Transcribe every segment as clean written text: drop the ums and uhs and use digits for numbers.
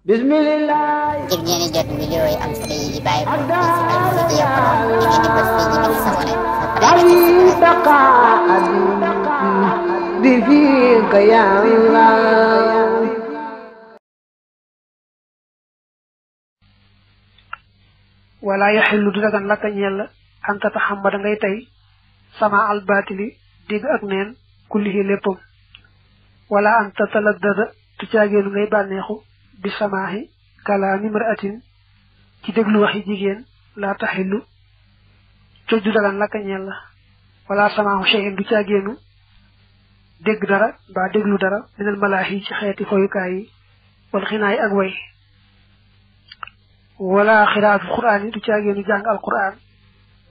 Bismillah. ngir ngeen jot vidéo yi am solo yi bàyyi ko ci Al-Mouridiyyah Pro ngeen di bës fii ñu bind s'abonné بفيك يا الله ولا يحل دغان لك ñel anta tahammad ngay tay sama al batili dig ak neen kullihi leppam wala anta taladdada tu ciagelu ngay banexu bi samahi kalami mar'atin ci deglu waxi jigen la tahillu ci dagan lak ñel wala samahu shay'in du ciagenu deg dara ba deglu dara minal malahi ci xéeti foyukaay wal khinaay ak way wala khiraat alquran du ciagenu jang alquran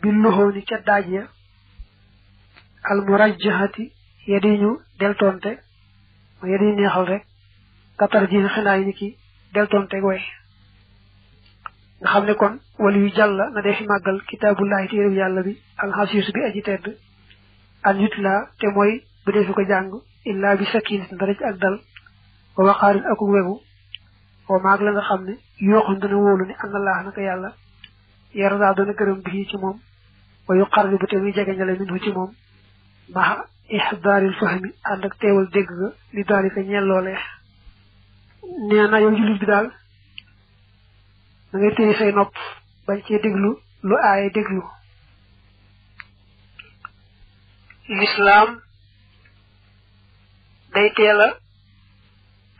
bil luhoni ca dajja al murajjahati yadiñu deltonte yadi neexal rek katar ji xinaay ni ki deltonte way nga xamne kon wali yu jalla na def magal kitabullahi téere yalla bi al hasis bi aji tedd an yutla te moy bu defu ko jang illa bi sakin dara ci ak dal wa waqarin ak wegu wa maag la nga xamne yoxu dana wolu ni an allah naka yalla yarda dana gërem bi ci mom wa yuqarribu te mi jege ñale minhu ci mom ma ihdar al fahmi and ak teewal dégg ga li dalika ñel lolé neena yow julit bi dal da ngay téye say nopp bañ ci déglu lu aaye déglu l'islam day téla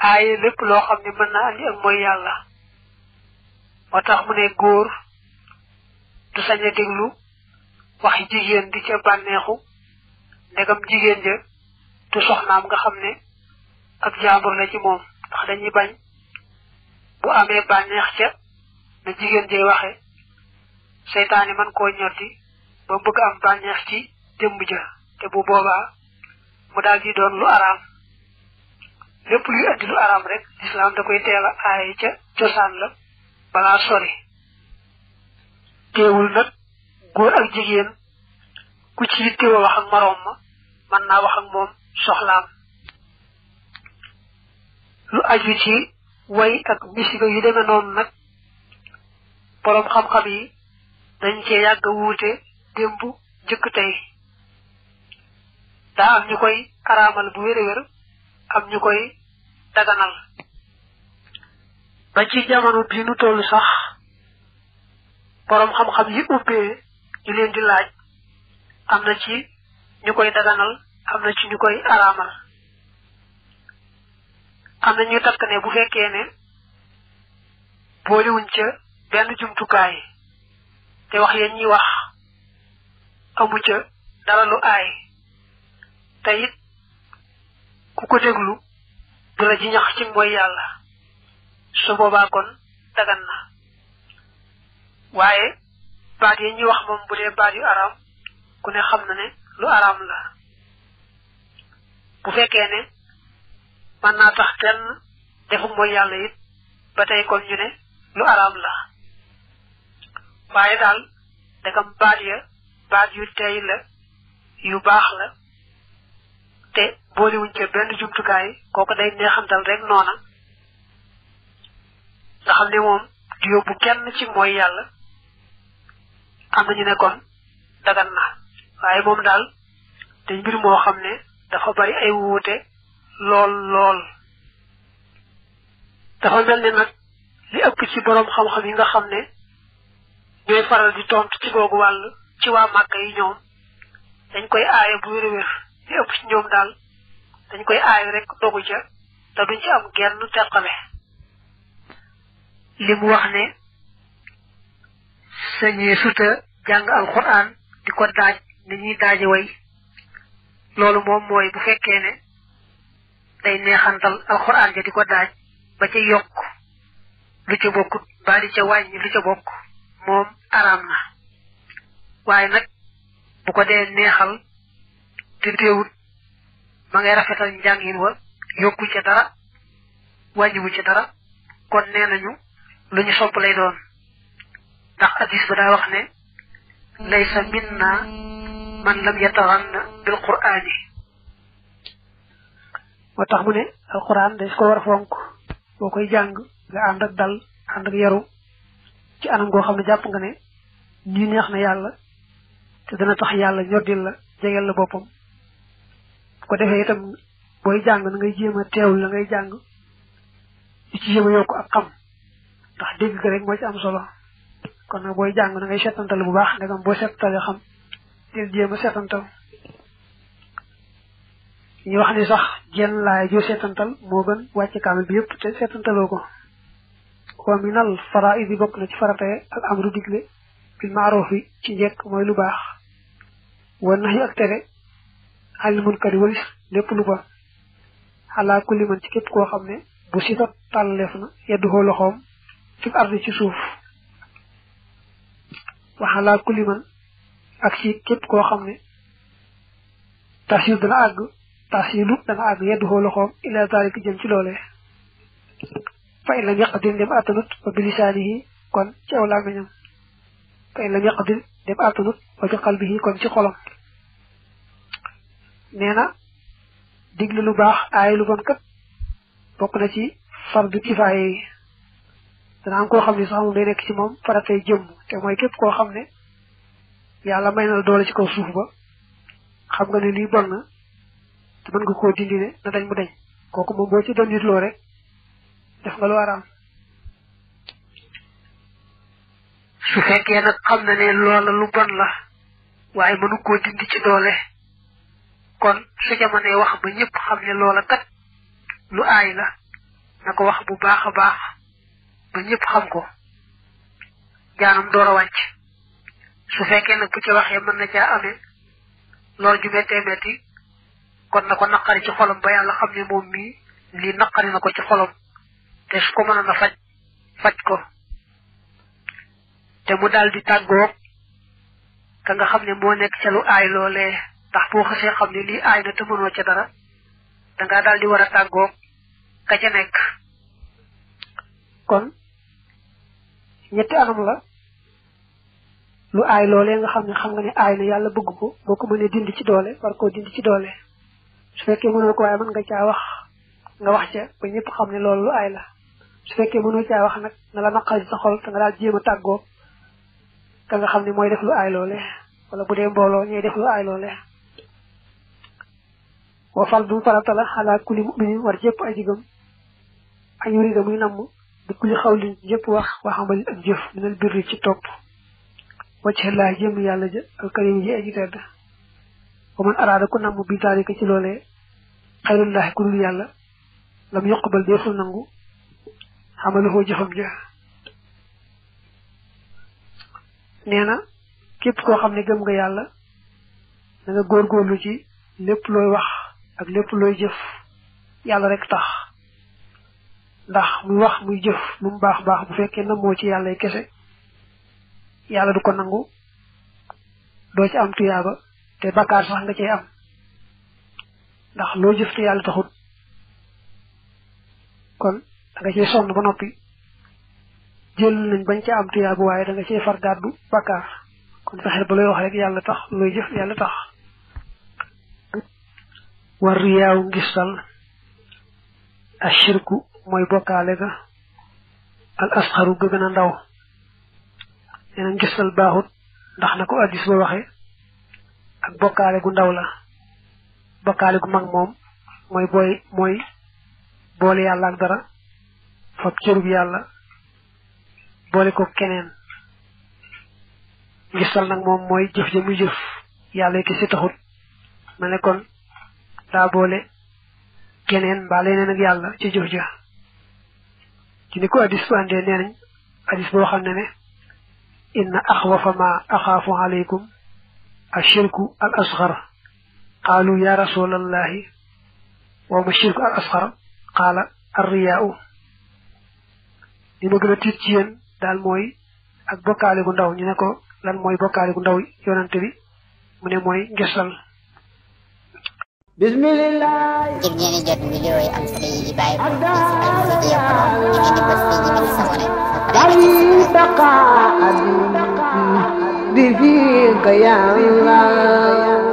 aaye lépp loo xam ne mën na andi ak mooy yàlla moo tax mu ne góor du sañ a déglu waxi jigéen di ca bànneexu ndegam jigéen ja du soxnaam nga xam ne ak jaambur la ci moom ndax dañuy bañ bu amee bànneex ca na jigéen jay waxe seytaane man koo ñoddi ba bëgg am bànneex ci jëmb ja te bu boobaa mu daal di doon lu araam lépp luy andi lu araam rek islam da koy teel a aaye ca cosaan la balaa sori teewul nag góor ak jigéen ku ci teewa wax ak moroom ma mën naa wax ak moom soxlaam lu aju ci way ak musique yu demee noonu nag borom xam-xam yi dañ cee yàgg wuute démb jëkk tey daa am ñu koy araamal bu wér-wér am ñu koy daganal ba ci jamono bii nu tollu sax borom xam-xam yi ubbee ñu leen di laaj am na ci ñu koy daganal am na ci ñu koy araamal am na ñu takk ne bu fekkee ne boolewuñ ca benn jumtukaay te wax yeen ñi wax amu ca dara lu aay te it ku ko déglu du la ji ñax ci mooy yàlla su boobaa kon dagan na waaye baat yi ñi wax moom bu dee baat yu araam ku ne xam na ne lu araam la bu fekkee ne mën naa tax kenn defu mooy yàlla it ba tey kon ñu ne lu araam la waaye daal dagam baat yu tey la yu baax la te boolewuñ ca benn jumtukaay kooku day neexantal rek noona nga xam ne moom du yóbbu kenn ci mooy yàlla am na ñu ne kon dagan na waaye moom daal te mbir moo xam ne dafa bari ay wuute lool dafa mel ne nag li ëpp ci boroom xam-xam yi nga xam ne ñooy faral di tontu ci googu wàll ci waa Màkka yi ñoom dañ koy aaye bu wér-wér li ëpp ci ñoom daal dañ koy aaye rek dogu ca te duñ ci am genn teqale li mu wax ne sañee suta jàng alquran di ko daaj ni ñuy daaje way loolu moom mooy bu fekkee ne day neexantal alquran ja di ko daaj ba ca yokk lu ca bokkut ba di ca wàññi lu ca bokk moom araam na waaye nag bu ko dee neexal te teewut ma ngay rafetal njàngin wa yokku ca dara wàññiwu ca dara kon nee nañu lu ñu sopp lay doon ndax hadis ba daa wax ne laysa minna man lam yataxanna bil qur'ani moo tax mu ne alquran dañ ko war a fonk boo koy jàng nga ànd ak dal ànd ak yaru ci anam goo xam ne jàpp nga ne nii neex na yàlla te dana tax yàlla ñoddil la jegeel la boppam bu ko defee itam booy jàng na ngay jéem a teewul la ngay jàng di ci jéem a yokk ak xam ndax dégg ga rek moo ci am solo kon nag booy jàng na ngay seetantal bu baax ndegam boo seetantalee xam del jéem a seetantal ñu wax ni sax jenn laay joo seetantal moo gën wàcce kaamil bi yëpp te seetantaloo ko wa minal faraa'idi bokk na ci farataye al amru digle bil ma'rufi ci njekk mooy lu baax wa nahyi ak tere anil munkari walis lépp lu bon ala kulli man ci képp koo xam ne bu sitat tàllaleef na yedduhoo loxoom fi ardi ci suuf wa ala kulli man ak ci képp koo xam ne tasilu dana àgg yedduhoo loxoom ila zalika jëm ci loolee fa in lam yaqdir dem attanut wa bilisaanihi kon ci aw làmmiñam fa in lam yaqdir dem attanut wa bi qalbihi kon ci xolam nee na digle lu baax aay lu bon kat bokk na ci fardu kifaaya yi dana am koo xam ne sax moom day nekk ci moom faratay jëmm te mooy képp koo xam ne yàlla may na la doole ci kaw suuf ba xam nga ne lii bon na te mën nga koo dindi ne na dañ mu dañ kooku moom boo ci doon nit loo rek def nga lu araam su fekkee nag xam na ne loola lu bon la waaye mënu koo dindi ci doole kon su jamonoy wax ba ñëpp xam ne loola kat lu aay la na ko wax bu baax a baax ba ñëpp xam ko jaanam door a wàcc su fekkee nag bu ci waxee mën na caa amee lool ju méttee métti kon na ko naqari ci xolam ba yàlla xam ne moom mii lii naqari na ko ci xolam te su ko mënoon a faj ko te mu daal di tàggoog ka nga xam ne moo nekk ca lu aay loolee ndax boo xasee xam ne lii aay na te mënoo ca dara dangaa daal di war a tàggoog ka ca nekk kon ñetti anam la lu aay loolee nga xam nga ne aay na yàlla bëgg ko boo ko mënee dindi ci doole war koo dindi ci doole su fekkee mënoo ko waaye mën nga caa wax nga wax ca ba ñëpp xam ne loolu lu aay la su fekkee mënoo caa wax nag na la naqari sa xol te nga daal jéem a tàggoo ka nga xam ne mooy def lu aay loole wala bu dee mbooloo ñooy def lu aay loole wa fal du farata la ala kulli mu'minin war jëpp ay digam ay yurida muy namm bi kulli xawlin jëpp wax waxamal ak jëf minal birri ci topp wacc laa jëm yàlla ja alkarim ji aji tedd wa man araada ku namm bi taalika ci loolee xayrullahi ku dul yàlla lam yuqbal deeful nangu xamaluhoo jëfam ja nee na képp koo xam ne gëm nga yàlla da nga góorgóorlu ci lépp looy wax ak lépp looy jëf yàlla rek tax ndax muy wax muy jëf lu mu baax baax bu fekkee na moo ci yàlla kese yàlla du ko nangu doo ci am tuyaaba te bakkaar sax nga cey am ndax loo jëf te yàlla taxut kon da nga cey sonn ba noppi jël nañ bañ ca am tuyaaba waaye da nga cey far gàddu bakkaar kon fexeel ba looy wax rek yàlla tax looy jëf yàlla tax war riyaaw ngistal ashirku mooy bokkaale ga al asxaru ga gën a ndaw nee na ngistal baaxut ndax na ko addis ba waxe ak bokkaale gu ndaw la bokkaale gu mag moom mooy boole yàlla ak dara fab cërub yàlla boole ko keneen ngistal nag moom mooy jëf ja muy jëf yàlla ki si taxut ma ne kon daa boole keneen mbaa leneen ak yàlla ci jëf ja ci ni ko addis bu andee nee nañ addis boo xam ne inna axwafa ma axaafu alaykum ashirku al asxar qaalu ya rasulallahi wa ma shirku al asxar qaala arriyaau li ma gën a tiit ci yéen daal mooy ak bokkaale gu ndaw ñu ne ko lan mooy bokkaale gu ndaw yonante bi mu ne mooy ngesal bismillah ngir ngeen di jot vidéo yi am solo yi di bàyyi ko ci As-Samadiyya Pro ngeen di bës fii ñu sabone dari baqa bi fika ya Allah